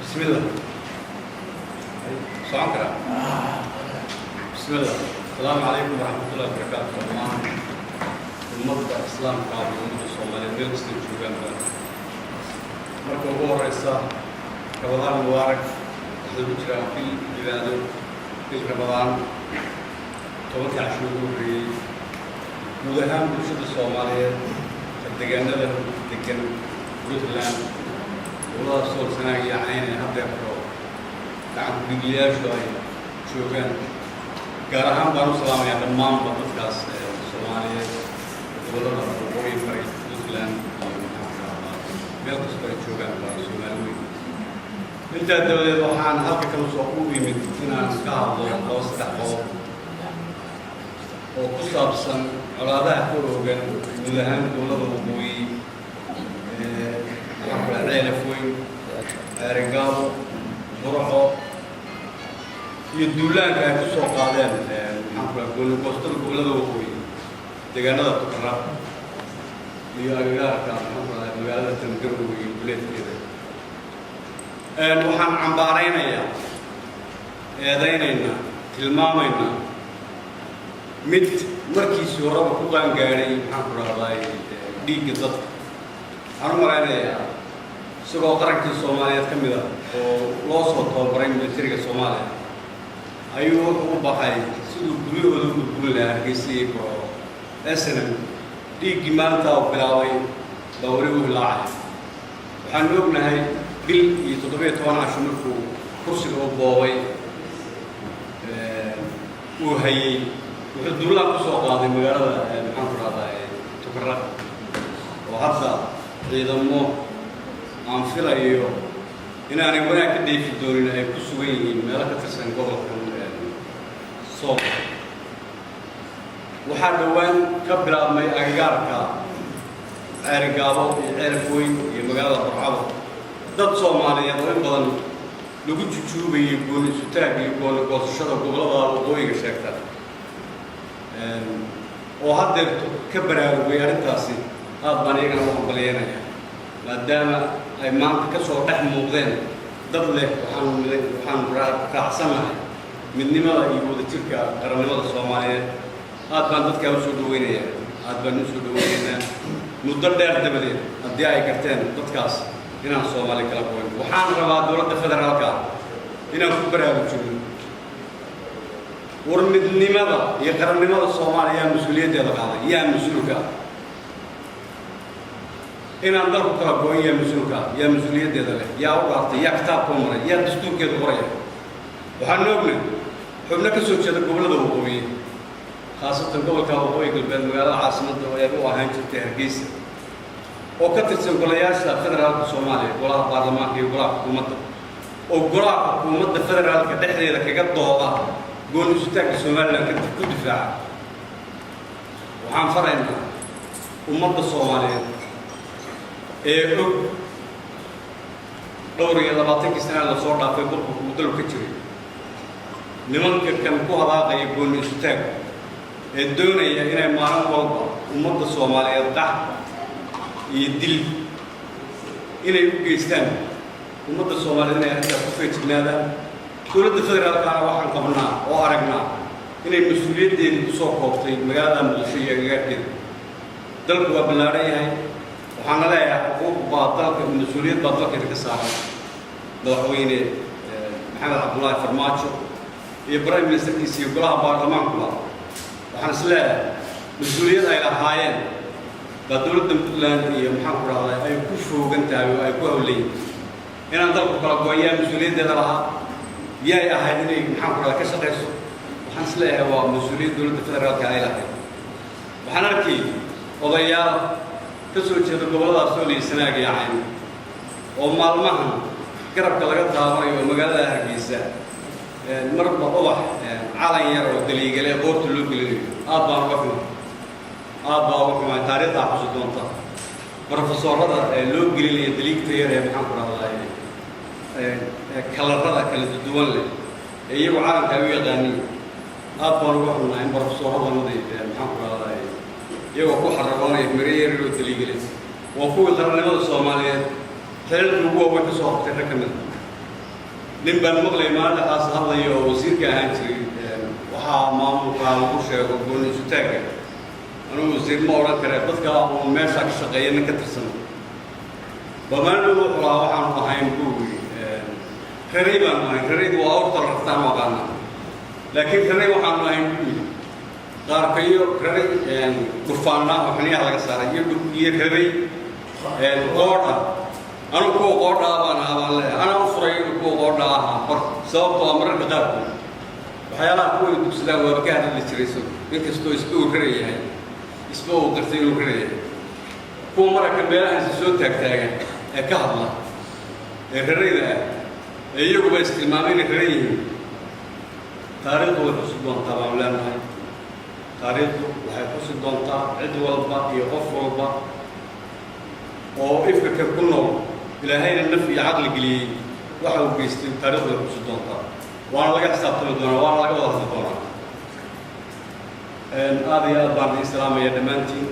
Bismillah, socon karaa. Bismillah. Asalaamu calaykum waraxmatullahi wabarakaatu. Dhammaan ummadda Islaamka iyo ummadda Soomaaliyeed meel kastay joogaanba, marka ugu horeysa, Ramadaan mubaarak. Waxaa lagu jiraa bil cibaado, bil Ramadaan, 10-kii casho ugu horreeyey. Guud ahaan bulshada Soomaaliyeed ee deegaanada degan Puntland, gobolada Sool, Sanaag iyo Cayn ee haddeerto gacan ku-dhiigliyaashu ay joogaan, gaar ahaan baan u salaamayaa dhammaanba dadkaas Soomaaliyeed, gobollada waqooyi bari Puntland iyo, maxaan ku rahdaa, meel kastoo ay joogaan baa Soomaali weyn. Intaa dabadeed, waxaan halka kala soo u imid inaan ka hadlo laba saddex qodob oo ku saabsan colaadaha ka oogan guud ahaan gobollada waqooyi, maxaan ku dhaha, Ceelaf Weyn, Ceerigaabo, Burco iyo duulaanka ay ku soo qaadeen, maxaan ku dhaha, goonigoostada gobollada waqooyi, deegaanada Tukaraq iyo agagaarka, maxaan ku dhaha, magaalada Tangarowe iyo duleedkeeda. Waxaan cambaaraynayaa, eedaynaynaa, tilmaamaynaa mid markiisii horeba ku qaangaadhay, maxaan ku dhahday, dhiigga dadka. Waxaan u malaynayaa isagoo qarankii Soomaaliyeed ka mid ah oo loo soo tababaray militariga Soomaaliya ayuu wuxuu u baxay siduu guryahooda u burburin lahaa Hargeysa iyo Burco. SNM dhiiggii maalintaa uu bilaabay baa weli u hilaacay. Waxaanu ognahay bil iyo 17 casho markuu kursiga u boobay uu hayey, wuxuu duulaan ku soo qaaday magaalada, maxaan ku rahdaa, Tukaraq, oo hadda ciidamo aan filayo inaanay wanaag ka dheefi doonin ay ku sugan yihiin meelo ka tirsan gobolkan Sool. Waxaa dhowaan ka bilaabmay agagaarka Ceerigaabo iyo Ceelaf Weyn iyo magaalada Burcado dad Soomaaliyeed oo in badan lagu jujuubayay gooni isutaag iyo gooni goosashada gobollada waqooyiga sheegta, oo haddeer ka baraarugay arrintaasi. Aad baan iyagana u hambalyeynaya, maadaama ay maanta ka soo dhex muuqdeen dad leh waxaan raacsannahay midnimada iyo wadajirka qarannimada Soomaaliyeed. Aad baan dadkaa usoo dhaweynayaa, aad baan usoo dhaweynaynaa muddo dheer dabadeed haddii ay garteen dadkaas inaan Soomaali kala goyn. Waxaan rabaa dowladda federaalka inaan ku baraarujino: war midnimada iyo qarannimada Soomaaliya yaa mas-uuliyaddeeda qaaday? Yaa mas-uulka ah inaan dalku kala goyn? Yaa mas-uulka ah? Yaa mas-uuliyaddeeda leh? Yaa u dhaartay? Yaa kitaabka u maray? Yaa dastuurkeeda qoraya? Waxaan ognahay xubno ka soo jeeda gobollada waqooyi, khaasatan gobolka Waqooyi Galbeed, magaalada caasimadda oo ay u ahaan jirtay Hargeysa, oo ka tirsan golayaasha federaalka Soomaaliya, golaha baarlamaanka iyo golaha xukuumadda, oo golaha xukuumadda federaalka dhexdeeda kaga dooda gooni isutaagka Somaliland ku difaaca. Waxaan faraynaa ummadda Soomaaliyeed ee og dhowr iyo labaatankii sana lasoo dhaafay burburka uu dalku ka jiray, nimanka kan ku hadaaqaya gooni isutaag ee doonaya inay maalin walba ummadda Soomaaliyeed qax iyo dil inay u geystaan, ummadda Soomaaliyeed inay arrintaa ku feejignaadaan. Dowladda federaalkaana waxaan qabnaa oo aragnaa inay mas-uuliyaddeedii ku soo koobtay magaalada Muqdisho iyo agagaarkeeda. Dalku waa ballaaran yahay. Waxaana leeyahay xuquuq baa dalka, mas-uuliyad baa dalkeeda ka saaran Madaxweyne Maxamed Cabdullaahi Farmaajo iyo prime ministerkiisa iyo golaha baarlamaankuba. Waxaan is leeyahay mas-uuliyad ay lahaayeen baa dowladda Puntland iyo, maxaan ku rahdaa, ay ku foogan tahay oo ay ku hawlayiin inaan dalku kala goyn. Yaa mas-uuliyaddeeda lahaa? Yaay ahayd inay, maxaan ku rahdaa, ka shaqayso? Waxaan is leeyahay waa mas-uuliyad dowladda federaalka ay lahayd. Waxaan arkay odayaal ka soo jeeda gobolladaas Sool iyo Sanaag iyo Cayn oo maalmahan garabka laga taabanayo oo magaalada Hargeysa marba ubax calan yar oo daliigale qoorta loo gelinayo. Aad baan uga xumay, aad baa uga xumay. Taariikhdaa xusi doonta brofesorada loo gelinaya daliigta yar ee, maxaan ku rahdaa, kalarada kala duwan leh ee iyagu calanka ay u yaqaaniin. Aad baan uga xunnahay in brofesoradanadii, maxaan ku rahdaa, iyagoo ku xaragoonaya miro yar oo daliigale, waa kuwii qarannimada Soomaaliyeed xilalka ugu waaweyn ka soo qabtay rag ka mida. Nin baan maqlay maalin hadlaya oo wasiirka ahaan jiray. Waxaa maamulkaa lagu sheego gooni isutaagga, anugu wasiir ma odhan kare, dadka uun meeshaa ka shaqeeya nin ka tirsan bamaalin wuxuu lahaa, waxaanu ahayn, buu yidhi, raray baanu ahayn. Raraydu waa awrta la rartaan u aqaana, laakiin raray waxaanu ahayn, buu yidhi, qaarkayo raray dhufaana oo xiniyaha laga saaray iyo raray qoodh ah. Anugu kuwa qoodha ah baan ahaa baan leeyahay. Anaa u furay inuu kuwa qoodha ahaa hor, sababtoo ah mararka qaarkood waxyaalaha kuwa ay dugsadaan waaba ka hadli jiray isagu, inkastoo isba uu rarayahay, isba uu qirtay inuu rarayahay. Kuwa mararka meelahaasi soo taagtaagan ee ka hadla ee rarayda ah ee iyaguba istilmaamay inay raran yihiin, taariikhdu way xusi doontaa baanu leenahay. Taariikhdu waxay xusi doontaa cid walba iyo qof walba oo ifka kan ku nool, Ilaahayna naf iyo caqli geliyey, waxa uu geystay. Taariikhdu way xusi doontaa, waana laga xisaabtami doonaa, waana laga wada hadli doonaa. Aad iyo aad baan idiin salaamaya dhammaantiin.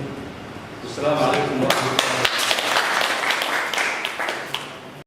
Wasalaamu calaykum waraxmatullahi.